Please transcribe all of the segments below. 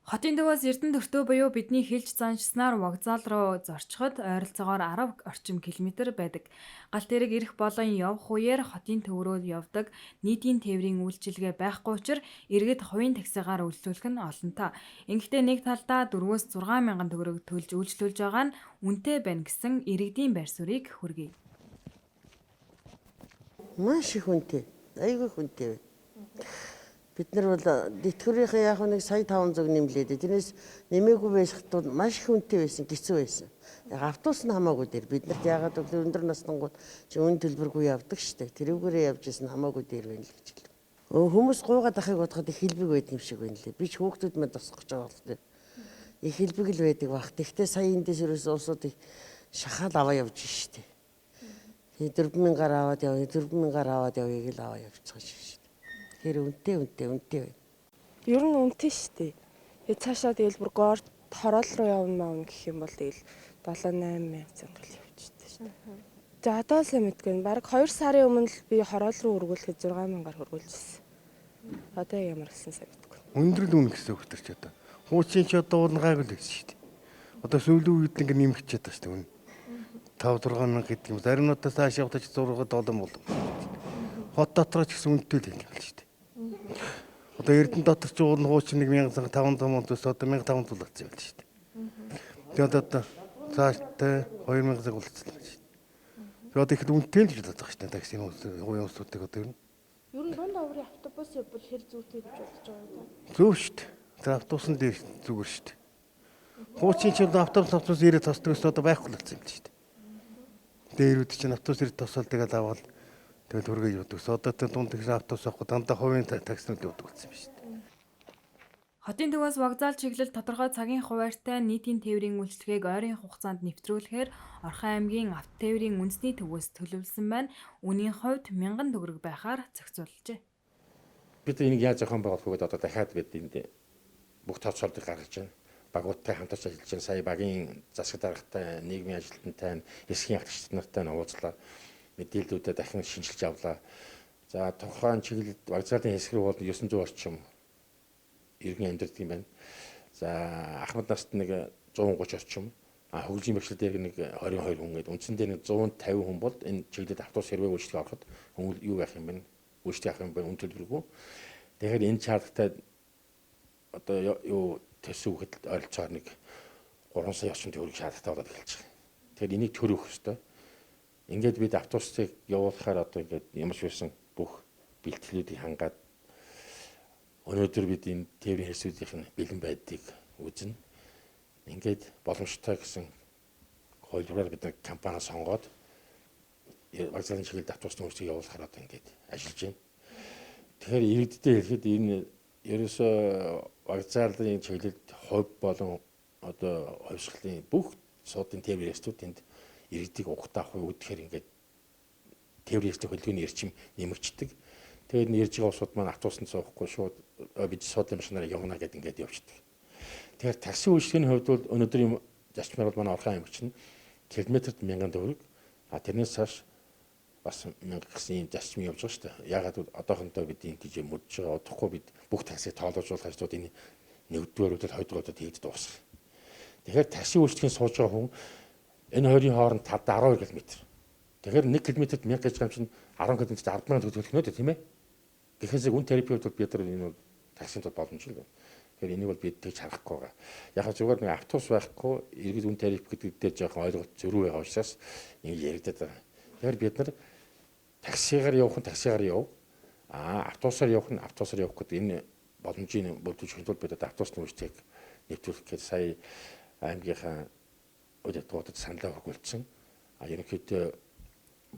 Хотын төвөөс Эрдэнэ өртөө буюу бидний хэлж заншсанаар вокзал руу зорчиход ойролцоогоор 10 орчим километр байдаг. Галт тэрэг ирэх болон явх үеэр хотын төв рүү явдаг нийтийн тээврийн үйлчилгээ байхгүй учир иргэд хувийн таксигаар үйлчлүүлэх нь олонтаа. Ингэхдээ нэг талдаа 4-өөс 6 мянган төгрөг төлж үйлчлүүлж байгаа нь үнэтэй байна гэсэн иргэдийн байр суурийг хүргэе. Маш их үнэтэй. Айгүй их үнэтэй байна. Бид нар бол тэтгэврийнхээ яг нэг сая 500 нэмлээ дээ. Тэрнээс нэмээгүй байхад маш их үнэтэй байсан, хэцүү байсан. Яг автобус нь хамаагүй дээр. Бид нарт яагаад гэвэл өндөр наснангууд чи үн төлбөргүй явдаг штэ. Тэрүүгээрээ явж исэн хамаагүй дээр байна л гэж хэлв. Хүмүүс гуугаад ахыг бодоход их хэлбэг байдаг юм шиг байна лээ. Би ч хүүхдүүд мань тосгох гэж байгаа болохоор их хэлбэг л байдаг бах. Тэгтээ сая эндээс ерөөсөө улсууд их шахаал аваа явж штэ. Тэгээ 4000-аар аваад явъя, 4000-аар аваад явъя гэл аваа явчихсан шүү дээ. Тэгэхээр үнэтэй үнэтэй үнэтэй байна. Ер нь үнэтэй шүү дээ. Тэгээ цаашаа тэгэл бүр гоор хороол руу явна маавна гэх юм бол тэгэл 7 8 мянга зангал явчихдаг шүү дээ. За одоо л сайн мэдгүй. Бараг 2 сарын өмнө л би хороол руу өргүүлэхэд 6 мянгаар хөргүүлжсэн. Одоо ямар болсон сайн мэдгүй. Өндөр л үнэ гэсэн үг төр чи одоо. Хуучин чи одоо уурн гайгүй л гэсэн шүү дээ. Одоо сүүлийн үед ингэ нэмэгчээд байгаа шүү дээ үнэ. 5 6 мянга гэдэг юм. Зарим нутаас цааш явахдаа ч 6 7 болов. Хот дотор ч гэсэн үнэтэй л юм л шүү дээ. Одоо Эрдэнэ дотор ч уурн хуучин 1500 мянга одоо 1500 болсон юм л шүү дээ. Тэгээд одоо цааштай 2000 цаг болцсон юм шүү дээ. Тэгээд одоо их үнэтэй л гэж бодож байгаа шүү дээ. Такси хувийн улсуудыг одоо ер нь. Ер нь дунд оврын автобус явбал хэр зүйтэй гэж бодож байгаа юм та? Зөв шүү дээ. Тэр автобусан дээр зүгээр шүү дээ. Хуучин чинь автобус ирээд тосдог гэсэн одоо байхгүй болсон юм шүү дээ. Дээрүүд чинь автобус ирээд тосол тэгэл аваад тэгэл хүргээ явдаг. Одоо тэр дунд тэгсэн автобус авахгүй дандаа хувийн таксинууд явдаг болсон юм шүү дээ. Хотын төвөөс вокзал чиглэл тодорхой цагийн хуваарьтай нийтийн тээврийн үйлчилгээг ойрын хугацаанд нэвтрүүлэхээр Орхон аймгийн автотээврийн үндэсний төвөөс төлөвлөсөн байна. Үнийн хувьд 1000 төгрөг байхаар зохицуулжээ. Бид энийг яаж зохион байгуулах вэ гэдээ одоо дахиад бид энд бүх тооцоолтыг гаргаж байна. Багуудтай хамтарч ажиллаж байна. Сая багийн засаг даргатай, нийгмийн ажилтнтай, хэсгийн ахлагч нартай уулзлаа. Мэдээллүүдээ дахин шинчилж авлаа. За тухайн чиглэлд вокзалын хэсэг рүү бол 900 орчим иргэн амьдардаг юм байна. За ахмад наст нэг 130 орчим, хөгжлийн бэрхшээл дээр нэг 22 хүн гээд үндсэндээ нэг 150 хүн бол энэ чиглэлд автобус хэрвээ үйлчлэг ороход хүн юу байх юм бэ? Үйлчлэг авах юм бэ? Үн төлбөргүй. Тэгэхээр энэ шаардлагатай одоо юу төсөв гэхэд ойролцоогоор нэг 3 сая орчим төгрөг шаардлагатай болоод эхэлж байгаа. Тэгэхээр энийг төрөх ёстой. Ингээд бид автобусыг явуулахаар одоо ингээд ямар ч байсан бүх бэлтгэлүүдийг хангаад өнөөдөр бид энэ тээврийн хэрэгсүүдийнх нь бэлэн байдлыг үзнэ. Ингээд боломжтой гэсэн хувилбараар бид нар компани сонгоод вокзалын чиглэлд автобусны үйлчлэгийг явуулахаар одоо ингээд ажиллаж байна. Тэгэхээр иргэдтэй хэлэхэд энэ ерөөсөө вокзалын чиглэлд хувь болон одоо хувьсгалын бүх суудын тээврийн хэрэгслүүд энд иргэдийг угтаах үе үдэхээр ингээд тээврийн хэрэгслийн хөдөлгөөний эрчим нэмэгддэг. Тэгээд нэрж байгаа улсууд маань автобусанд суухгүй шууд бид суудлын машинаар явна гэдээ ингээд явчихдаг. Тэгэхээр такси үйлчлэгийн хувьд бол өнөөдрийн зарчмаар бол манай Орхон аймагч нь километрт 1000 төгрөг, а тэрнээс цааш бас 1000 гэсэн ийм зарчим явж байгаа шүү дээ. Яагаад гэвэл одоохондоо бид ингэж мөрдөж байгаа. Удахгүй бид бүх таксиг тоолуулах ажлууд энэ нэгдүгээр үдэл хоёрдугаар үдэл хийгдэж дуусах. Тэгэхээр такси үйлчлэгийн сууж байгаа хүн энэ хоёрын хооронд 12 км. Тэгэхээр 1 км-д 1000 гэж байгаа юм чинь 10 км-д 100000 төгрөг төлөх нөө тийм ээ. Гэхээс үн тарифын хувьд бид нар энэ таксинд бол боломжтой л байна. Тэгэхээр энийг бол бид тэгж харахгүй байгаа. Яг нь зүгээр нэг автобус байхгүй иргэд үн тариф гэдэг дээр жоохон ойлголт зөрүү байгаа учраас ингэ яригдаад байгаа. Тэгэхээр бид нар таксигаар явах нь таксигаар яв. Аа автобусаар явах нь автобусаар явах гэдэг энэ боломжийг бүрдүүлж тулд бид автобусны үйлчлэгийг нэвтрүүлэх гэж сая аймгийнхаа удирдлагуудад саналаа хүргүүлсэн. А ерөнхийдөө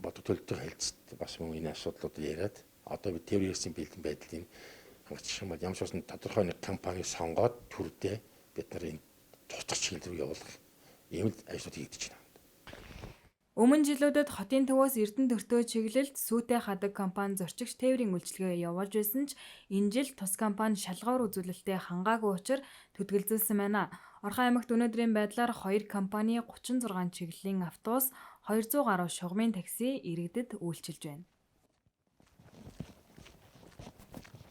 бодог төлөлтийн хэлцэд бас мөн энэ асуудлууд яриад одоо бид тээврийн хэрэгслийн бэлэн байдлыг хангах юм бол ямар ч байсан тодорхой нэг компани сонгоод төрдөө бид нар энэ цуцах чиглэл рүү явуулах ийм л ажлууд хийгдэж байна. Өмнө жилүүдэд хотын төвөөс Эрдэнэ өртөө чиглэлд Сүйтэй хадаг компани зорчигч тээврийн үйлчилгээ явуулж байсан ч энэ жил тус компани шалгуур үзүүлэлтээ хангаагүй учир төдгөлзүүлсэн байна. Орхон аймагт өнөөдрийн байдлаар 2 компани 36 чиглэлийн автобус, 200 гаруй шугамын такси иргэдэд үйлчилж байна.